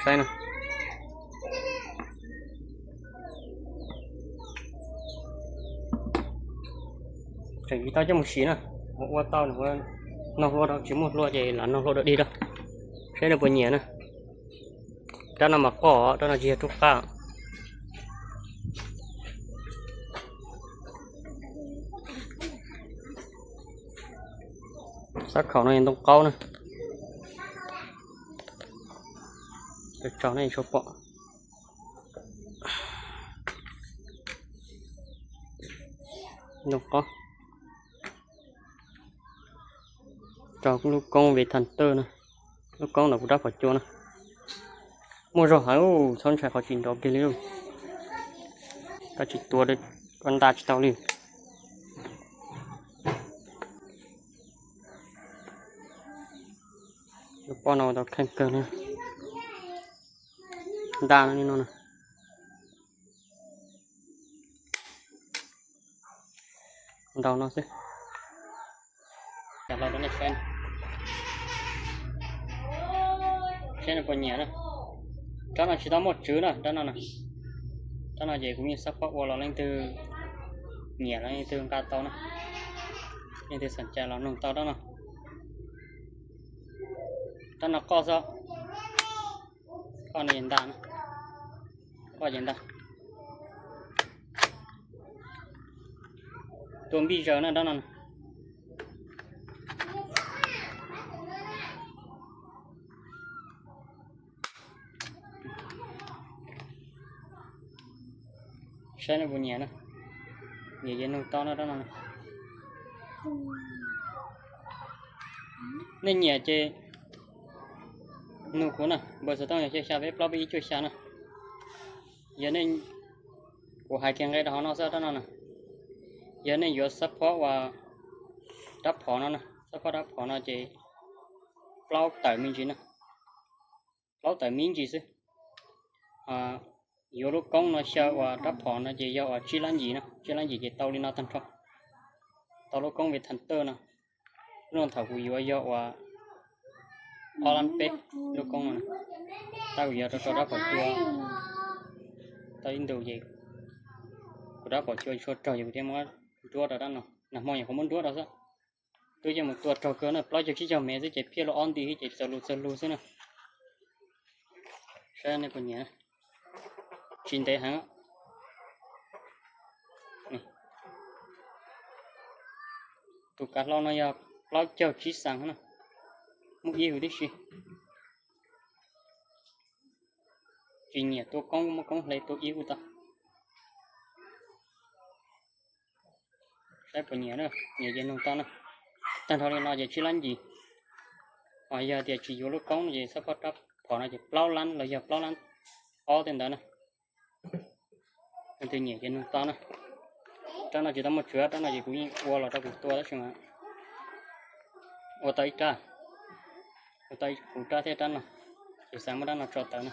Saib na. Tseem tsis tau coj mus sim na, ua tau nws ua, noj hlua rau, tsis muaj hlua ces lam noj hlua rau dig rau. Saib nws puas nyiam na. Rab no mas qoj, rab no tsis yog rub qab. Xab khaum no ntoo qaub na. Tso nej tsuas pom. Ntoo qaub. Tso lub koob ve thas tawj na, lub koob ntawm kuv rab phom cua na. Muaj zog heev, txhob ntshai qhov tsis nrov kiag li. Koj tsis tua, koj nta tsis tau li. Lub pob no tau kheej kawg na. Nta no li no na. Ntau no xwb. Saib, saib nws puas nyiam na. Rab no tsis tau muaj tswv na, rab no na. Rab no ces kuv yeej xab phob ua los leej twg nyiam los leej twg nqa tau na. Leej twg xom cai los nug tau rab no. Rab no qoj xwb. Qoj no ces nta na. Qoj ces nta. Tua npij zaws na rab no. Saib nej puas nyiam na. Nyiam ces nug tau na rab no. Nej nyiam ces nug kuv na, npawb xov tooj yog xya xya peb plaub peb ib cuaj xya na. Yog nej, kuv hais kiag nqe rau hauv no xwb rab no na. Yog nej yuav xab phob uas rab phom no na, xab phob rab phom no ces plaub tawm me ntsis na. Plaub tawm me ntsis xwb. Yuav lub koob no xyaw uas rab phom no ces yog uas tsib lab ncim na, tsib lab ncim ces tau li no tag nrho. Tau lub koob ve thas tawj no. Lub no thaum kuv yuav yog uas ob lab peb lub koob no. Tab kuv yuav rau rau rab phom cua. Tau ib ntus ces kuv rab phom cua tsis tshua raug ces kuv thiaj muab nruab rau rab no. Nag hmo nyuam qhuav muab nruab rau xwb. Twb coj mus tua raug kawg na, plaub caug tsib caug mev xwb ces phiaj lub ob nti xwb ces txawg lug txawg lug xwb na. Saib nej puas nyiam. Tsis ntev heev. Tus kav hlau no yog plaub caug tsib xees na, muaj ib huv tib si. Tsis nyiam tua koob muab koob hle tua ib huv tau. Saib puas nyiam, nyiam ces nug tau na. Tag nrho li no ces tsib lab ncim. Ho yog tias tsis yuav lub koob ces xab phob rab phom no ces plaub lab los yog plaub lab ob tej ntawd na. Leej twg nyiam ces nug tau na. Rab no tsis tau muaj tswv, rab no ces kuv yeej ua los rau kuv tua tab sis mas ua tau ib rab, ua tau kuv rab thiab rab no, kuv xav muab rab no tso tawm na.